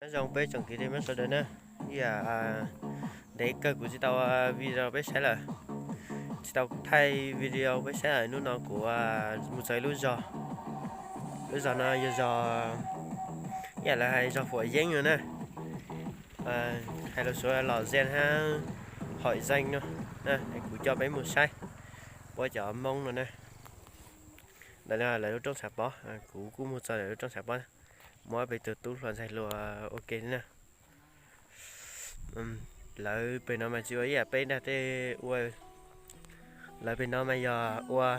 Nyob zoo peb tsoom kwv tij phooj ywg sawv daws na, ib yam ntev kawg kuv tsis tau video peb saib lawm, tsis tau thaij video peb saib lawm. Hnub no kuv mus txog ib lub zos, lub zos no yog zos, ib yam lawv hais zos Huam Yeeb no na, hais lus Suav Lom Zem hab Hom Zeej no. Kuv coj peb mus saib, pab cov Hmoob no na. Ntawm no lawv lub roob Tshav Pob, kuv kuj mus txog lawv lub roob Tshav Pob, muab peb tug tub hluas ntxhais hluas ua ke na. Lawv pem no mas tsis ua ib yam peb ntag tej ua, lawv pem no mas yog ua,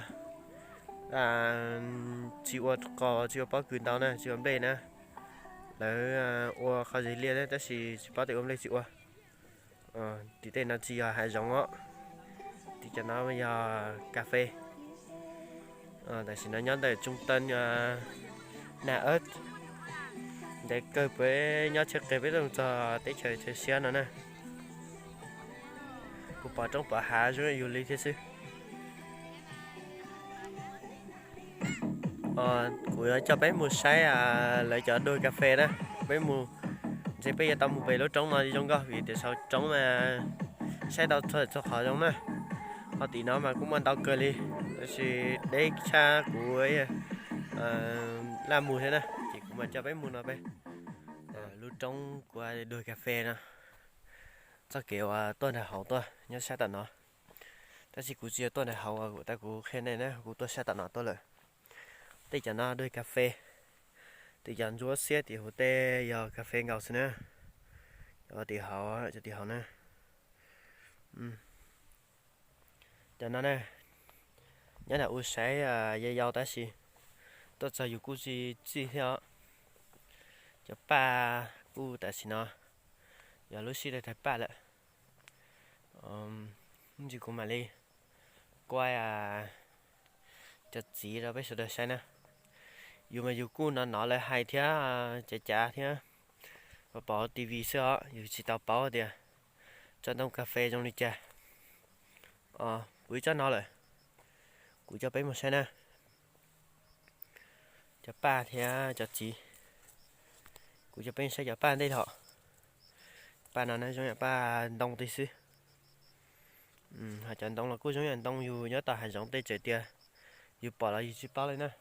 tsis ua qos tsis ua pob kws ntau na, tsis ua nplej na. Lawv ua qhov zes liaj na, tab sis tsis paub tias ua nplej tsis ua. Tim tej no tsis yog hav zoov os, tim cov no yog kas fes. Tam sim no nyob ntawm tsooj teeb Nas Ab, ntev kawg peb nyob tsheb qias peb tuaj txog teb chaws chaw siab no na. Kuv pom roob pom hav zoo yug li thiab xwb. Kuv yuav coj peb mus saib lawv cov dua kas fes na. Peb mus, ntshe peb yuav tau mus pem lub roob no zoo nkauj vim tias saum roob mas saib tau txhua qhov zoo na. Ho tim no mas kuj muaj ntau kawg li, tab sis deb tshaj kuv laj mus thiab na, ces kuv mam coj peb mus no peb. Lub roob kuv dua kas fes no, txoj kev uas tuaj nram hauv tuaj nyob sab tom no. Tab sis kuv tsis yog tuaj nram hauv, kuv tab kuv qhia nej na, kuv tuaj sab tom no tuaj lawm. Tej cov no dua kas fes, tej cov ntsuab xiab tim huv tej yog kas fes nkaus xwb na. Cov tim hauv, cov tim hauv na. Cov no na, nyob nram u saib yau yau tab sis tuaj txog yus kuj tsis txij thiab os. Cov paj kuj tam sim no yog lub sij hawm tawg paj lawm. Ntsis kuv mam li kuaj cov txiv rau peb sawv daws saib na. Yus mas yus kuj nov nov lawv hais thiab, cav cav thiab, pom pom TV xwb os, yus tsis tau paub tias tsob ntoo kas fes zoo li cas. Kuv ib tsob no lawm, kuv coj peb mus saib na. Cov paj thiab cov txiv, kuv coj peb saib cov paj ntej hos. Paj no na zoo yam paj ntoo tib xwb. Ho cov ntoo los kuj zoo yam ntoo yus nyob tom hav zoov tej tseem tias yus pom los yus tsis paub li na.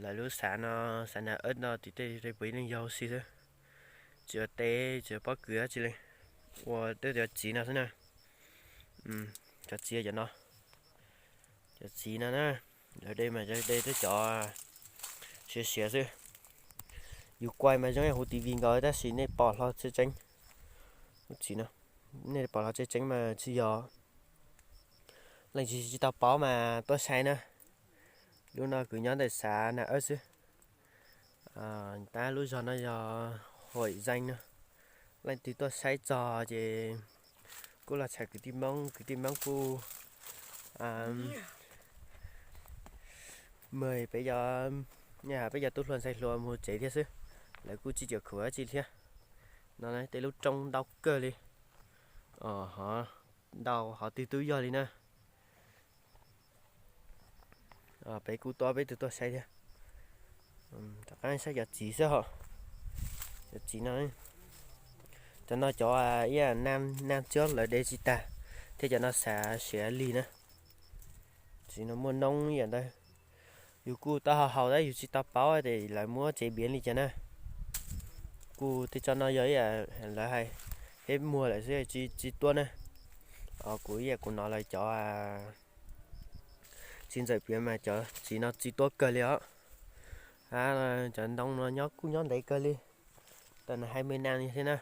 Lawv lub xav no, xav Nas Ab no tim tej puav leej yau si xwb, tsis ua teb tsis ua pob kws dab tsi li, ua tej cov txiv no xwb na. Cov txiv cov no, cov txiv no na, lawv de mas de tej cov siav siav xwb. Yus kuaj mas zoo yam huv TV nkaus tab sis nej pom hlo tseeb tseeb, lub txiv no, nej pom hlo tseeb tseeb mas tsis yog. Leej twg tsis tau paub mas tuaj saib na. Lub no kuv nyob ntawm xav Nas Ab xwb. Tab lub zos no yog Huam Zeej no. Leej twg tuaj saib txog ces kuj los tshawb kwv tij Hmoob, kwv tij Hmoob kuj mas peb cov, peb cov tub hluas ntxhais hluas mus tsev thiab xwb, lawv kuj tsis cam khwv dab tsi thiab. No tej lub roob ntau kawg li, ho ntau qhov twg twb yog li na. Peb kuj tuaj peb tug tuaj saib thiab. Rov qab saib cov txiv xwb hos. Cov txiv no, cov no cov ib yam naj tsiab lawv de tsis tag, thiab cov no xav siav lig na. Txiv no muaj noob ib yam ntawd. Yus kuj tau haus haus tab yus tsis tau paub tias lawv muab tsev npiav li cas na. Kuj tej tsob no yog ib yam lawv hais peb muag lawm xwb tsis tuaj na. Kuv ib yam kuv hnov lawv cov txiv ntxawm piav mas cov txiv no txiv tuab kawg li os. Cov ntoo no nyob kuj nyob ntev kawg li, tau nws hai mươi năm li thiab na.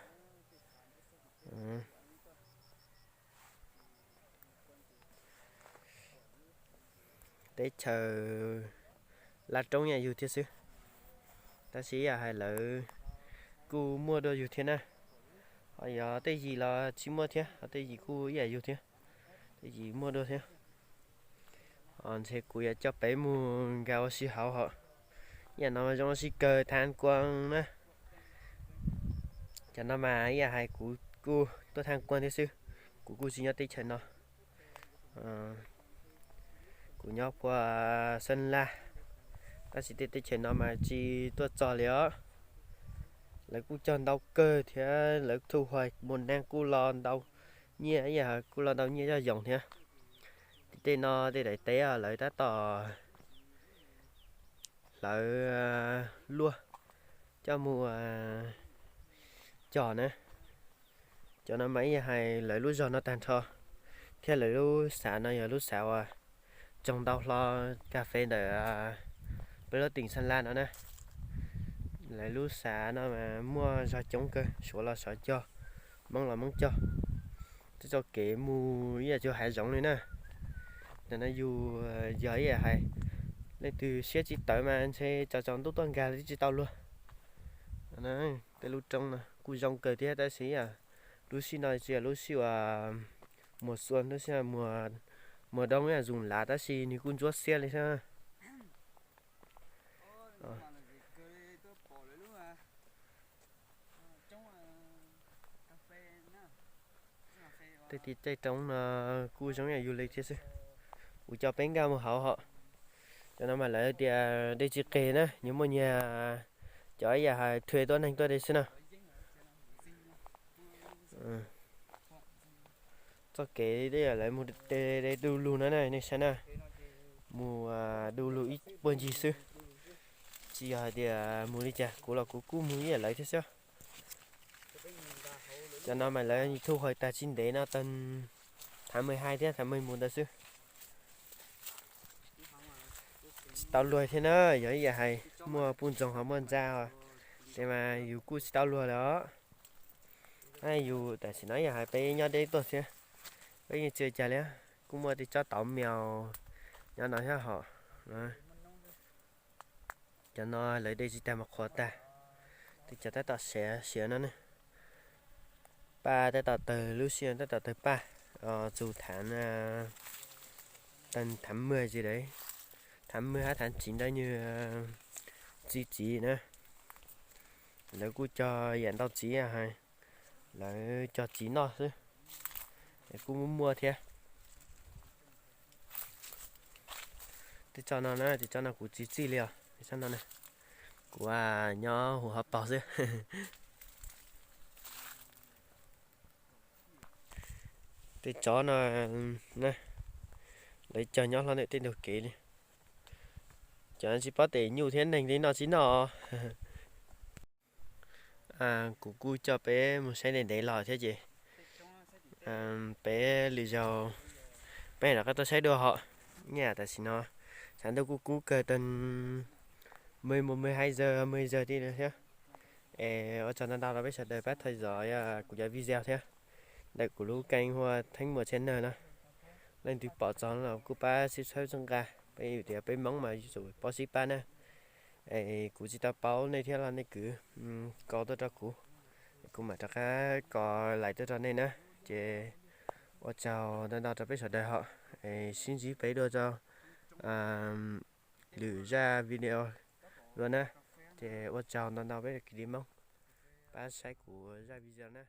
Teb chaws laj roob yam yug thiab xwb, tab sis yam hais lawv kuj muaj dua yug thiab na. Ho yog tej yim los tsis muaj thiab, ho tej yim kuj ib yam yug thiab, tej yim muaj dua thiab. Ntshe kuv yuav coj peb mus nkaum ua si hauv hos. Yam no zoo ua si kawg tham kuas na. Cov no mas ib yam hais kuv kuj tuaj tham kuas thiab xwb, kuv kuj tsis nyob teb chaws no. Kuv nyob puag Xeeb Laj, tab sis tej teb chaws no mas tsis tuaj txog li os. Lawv kuj cog ntau kawg thiab, lawv thu hoạch một năm kuj los ntau nyiaj, ib yam kuj los ntau nyiaj zoj yoos thiab. Ces tej no tej daim teb lawv tab tom hlawv luaj coj mus cog na. Cov no mas ib yam hais lawv lub zog no tag nrho, thiab lawv lub xav no yog lub xav uas tsoog ntau hlo kas fes ntawm peb lub teem Xas Las no na. Lawv lub xav no mas muaj zog coob kawg, Suav los Suav cog, Hmoob los Hmoob cog. Tej txoj kev mus ib yam cuag hav zoov li na. Ntawm no yus yog ib yam hais leej twg siab tsis tawv mas ntshe tsaus tsaus ntuj tuaj nkag li twb tsis tau luag. Tej lub roob no kuj zoo kawg thiab tab sis lub sij no tsis yog lub sij uas mùa xuân, lub sij mùa, mùa đông yog dùng lá tab sis nws kuj ntsuab xiab li thiab. Tej tim tej roob no kuj zoo yam du lịch thiab xwb. Kuv coj peb nkag mus hauv hos. Cov no mas lawv tias dej tsis qis na, nyias muaj nyias, cov ib yam hais thuê tuaj neeg tuaj de xwb na. Txoj kev tej yam lawv mus de du lug no na nej saib na, mus du lug ib puag ncig xwb, tsis yog hais tias mus li cas. Kuv los kuv kuj mus ib yam lawv thiab xwb. Cov no mas lawv thu hoạch tag tsis ntev no tag tháng mười hai thiab tháng mười một ntawd xwb. Tsis tau luag thiab na, yog ib yam hais muaj puj ntxoog ho muaj ntxa, ces mas yus kuj tsis tau luag lawm os. Yus tam sim no yam hais peb nyob deb tuaj thiab, peb yeej tsis ua cas li. Kuj muaj tej tsob tauv mèo nyob no thiab hos. Cov no lawv de tsis tag mas qhuav tag, tej cov tab tom siav siav no ne. Paj tab tom tawg, lub sij hawm tab tom tawg paj, txug tháng, tháng mười gì đấy, tháng mười hai, tháng chín ntawd nws txiv txiv na. Lawv kuj cog yam ntau txiv, lawv cog txiv noj xwb, kuj muaj muaj thiab. Tej tsob no na, tej tsob no kuv tsis txij li os, tej tsob no na, kuv nyob huv hauv paus xwb. Tej tsob no na, lawv cog nyob hlo ntawm tej ntug kev li. Cov no tsis paub tes nyuj thiab neeg li noj tsis noj. Kuv kuj coj peb mus saib ntev ntev los thiab ces peb lwm zaus peb rov qab tuaj saib dua hos. Nyaj tam sim no sab ntuj kuj kub kawg tag, mười một, mười hai giờ, mười giờ ti thiab. Es ua tsaug ntau ntau rau peb sawv daws pab theo dõi kuv cov video thiab ntawm kuv lub kênh hu ua Theeb Muas Channel no. Leej twg pom txog no los kuj pab subscribe txhawb nqa, peb tias peb Hmoob mas yuav tsum paub sib pab na. Es kuv tsis tau paub nej thiab los nej kwv kos tuaj rau kuv, kuv mam rov qab kos lais tuaj rau nej na. Ces ua tsaug ntau ntau rau peb sawv daws hos, es sib ntsib peb dua rau lwm zaj video dua na. Ces ua tsaug ntau ntau peb kwv tij Hmoob pab saib kuv zaj video na.